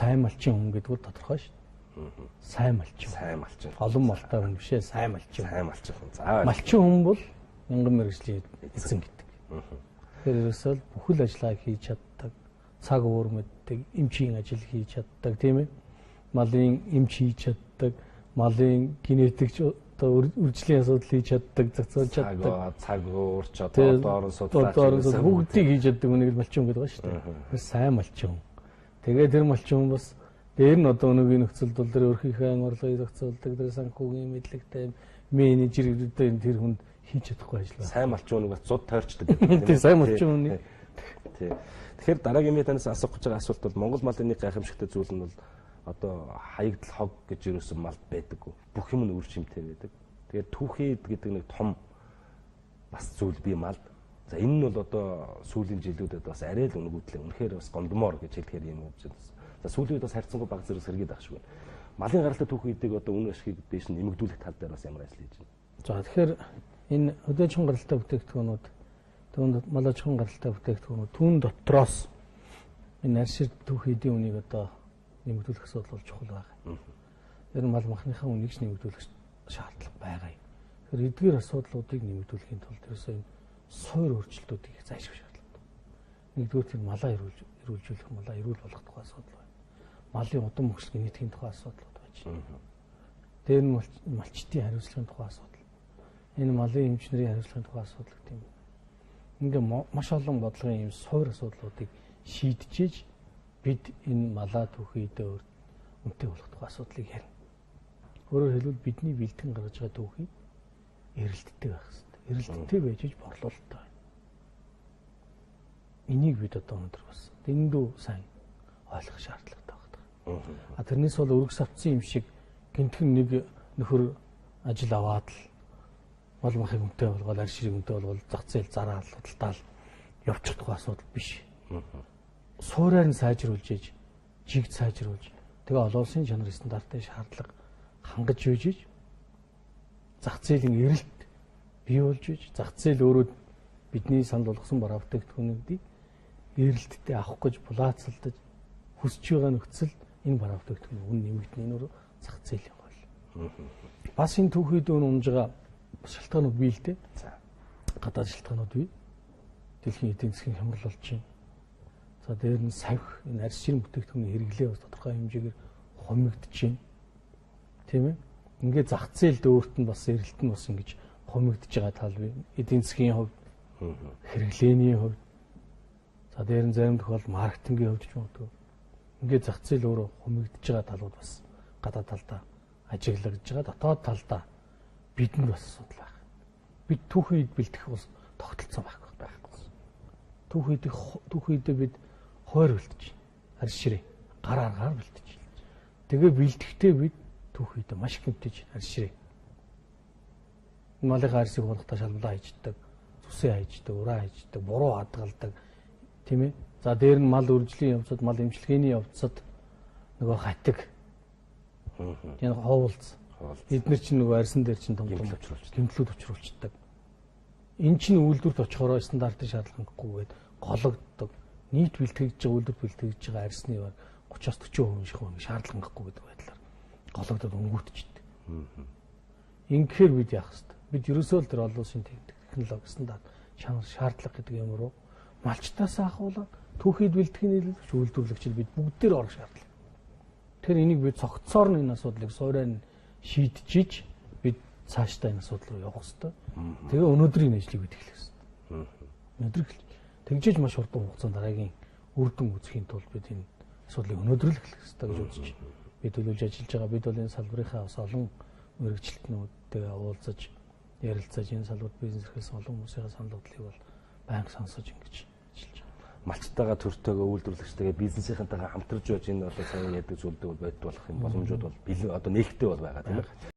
Сайн малчин хүн гэдэг бол тодорхой шүү дээ. Сайн малчин. Сайн малчин. Олон малтай хүн биш ээ, сайн малчин. Сайн малчин хүн. За. Малчин хүн бол мянган мэргэжлийн эзэн гэдэг. Тэгэхээр ерөөсөө л бүхэл ажлаа хийж чаддаг, цаг уур мэддэг, эмчийн ажил хийж чаддаг, тийм ээ. Малын эмч хийж чаддаг, малын генетикч одоо үржлийн асуудал хийж чаддаг, зохицуулж чаддаг. Цаг уурч одоо орон судлаач бүгдийг хийж чаддаг хүнийг л малчин гэдэг байгаа шүү дээ. Сайн малчин хүн. Тэгээд тэр малчин хүн бас дээр нь одоо өнөөгийн нөхцөлд бол тэр өөрийнхөө орлогыг зохицуулдаг, тэр санхүүгийн мэдлэгтэй менежер гэдэг тэр хүнд хийж чадахгүй ажил байна. Сайн малчин хүнийг бас зуд тойрчдаг. Тийм, сайн малчин хүний. Тий. Тэгэхээр дараагийн ми танаас асуух гэж байгаа асуулт бол Монгол малын нэг гайхамшигтай зүйл нь бол одоо хаягдл хог гэж юусэн малд байдаггүй. Бүх юм нь үр шимтэй байдаг. Тэгээд түүхийд гэдэг нэг том бас зүйл бий малд. За энэ нь бол одоо сүүлийн жилүүдэд бас арай л үнгүүтлээ. Үнэхээр бас гондмоор гэж хэлэхээр юм уу. За сүүлийн үед бас харьцангуй баг зэрэг сэргээд ах шиг байна. Малын гаралтай түүхийдийг одоо үнэ ашигыг дээш нь нэмэгдүүлэх тал дээр бас ямар ажил хийж байна? За тэгэхээр энэ хөдөө аж ахуйн гаралтай бүтээгдэхүүнүүд, түүнд мал аж ахуйн гаралтай бүтээгдэхүүнүүд түүн дотроос энэ аршир түүхийдийн үнийг одоо нэмэгдүүлэх асуудал бол чухал байгаа. Тэр мал махныхаа үнийг ч нэмэгдүүлэх шаардлага байгаа юм. Тэгэхээр эдгээр асуудлуудыг нэмэгдүүлэхийн тулд ерөөсөө энэ суур өөрчлөлтүүдийг их зайлшгүй шаардлагатай. Нэгдүгээр тэр малаа эрүүлжүүлэх, малаа эрүүл болгох тухай асуудал байна. Малын удам хөгжил генетикийн тухай асуудлууд байж байна. Тэр нь малчдын хариуцлагын тухай асуудал. Энэ малын эмч нарын хариуцлагын тухай асуудал гэх юм. Ингээ маш олон бодлогын ийм суур асуудлуудыг шийдчихэж бид энэ малаа түүхийдээ үнэтэй болох тухай асуудлыг ярина. Өөрөөр хэлбэл бидний бэлтгэн гаргаж байгаа түүхий эрэлттэй байх хэрэгтэй. Эрэлттэй байж иж борлуулалттай байна. Энийг бид одоо өнөөдөр бас дэндүү сайн ойлгох шаардлагатай байна. А тэрнээс бол өрг савцсан юм шиг гинтхэн нэг нөхөр ажил аваад л мал махыг үнэтэй болгоод арь ширийг үнэтэй болгоод зах зээл зараал худалдаал явчих тухай асуудал биш. Суураар нь сайжруулж иж, жигд сайжруулж, тэгээ олон улсын чанар стандартын шаардлага хангаж үйж иж, зах зээлийн эрэлт бий болж иж, зах зээл өөрөө бидний санал болгосон бараа бүтээгдэхүүнүүдийг эрэлттэй авах гэж булаацалдаж хүсэж байгаа нөхцөлд энэ бараа бүтээгдэхүүн үн нэмэгдэнэ нь өөрөө зах зээлийн хууль. Бас энэ түүхийд үн унж байгаа шалтгаанууд бий л дээ. Гадаад шалтгаанууд бий. Дэлхийн эдийн засгийн хямрал болж байна. За дээр нь савх энэ арьс ширэн бүтээгдэхүүний хэрэглээ бас тодорхой хэмжээгээр хумигдж байна. Тийм ээ. Ингээ зах зээлд өөрт нь бас эрэлт нь бас ингэж хумигдж байгаа тал бий. Эдийн засгийн хувьд, хэрэглээний хувьд. За дээр нь зарим тохиолдолд маркетингийн хувьд ч магадгүй. Ингээ зах зээл өөрөө хумигдж байгаа талууд бас гадаад талдаа ажиглагдж байгаа. Дотоод талдаа бидэнд бас асуудал байх. Бид түүхийд бэлтгэх бас тогтолцоо байхгүй. Түүхийдээ бид хойр бэлтэж байна. Арьс ширээ гар аргаар бэлтэж байна. Тэгээ бэлтгэхдээ бид түүхийдээ маш их гэмтэж байна. Арьс ширээ. Малын арьсыг хуулахдаа шалблаа хийждэг, зүсээ хийждэг, ураа хийждэг, буруу хадгалдаг, тийм ээ. За дээр нь мал үржлийн явцад, мал эмчилгээний явцад нөгөө хатиг. Энэ ховлц. Эднэр чинь нөгөө арьсан дээр чинь том том гэмтлүүд учруулцдаг. Энэ чинь үйлдвэрт очихороо стандартын шаардлага хангахгүйгээд гологддог. Нийт бэлтгэгдэж байгаа үйлдвэрт бэлтгэгдэж байгаа арьсны баг 30-аас 40% шиг шаардлага хангахгүй гэдэг байдлаар гологдоод өнгөтчихдээ. Ингэхээр бид яах вэ? Бид ерөөсөө л тэр олон улсын технологи стандарт чанар шаардлага гэдэг юм руу малчтаас ахуулаад түүхийд бэлтгэх нийлүүлэгч үйлдвэрлэгч бид бүгд дээр орох шаардлага. Тэгэхээр энийг бид цогцоор нь энэ асуудлыг суураар нь шийдчихиж бид цаашдаа энэ асуудал руу явах хэрэгтэй. Тэгээ өнөөдрийн ажлыг бид эхлэх хэрэгтэй. Өнөөдөр эхэлж. Тэгжээж маш хурдан хугацаанд дараагийн үр дүн үзэхийн тулд бид энэ асуудлыг өнөөдөр л эхлэх хэрэгтэй гэж үзэж бид төлөвлөж ажиллаж байгаа. Бид бол энэ салбарынхаа бас олон мэргэжилтнүүдтэйгээ уулзаж ярилцаж энэ салбарт бизнес эрхэлсэн олон хүмүүсийн санал бодлыг бол байнга сонсож ингэж ажиллаж байгаа. Малчтайгаа төртөөгөө үйлдвэрлэгчтэйгээ бизнесийнхэнтэйгээ хамтарч байж энэ одоо сайн яадаг зүйлдэг бол бодит болох юм боломжууд бол бэлэн одоо нээлттэй бол байгаа тийм ээ.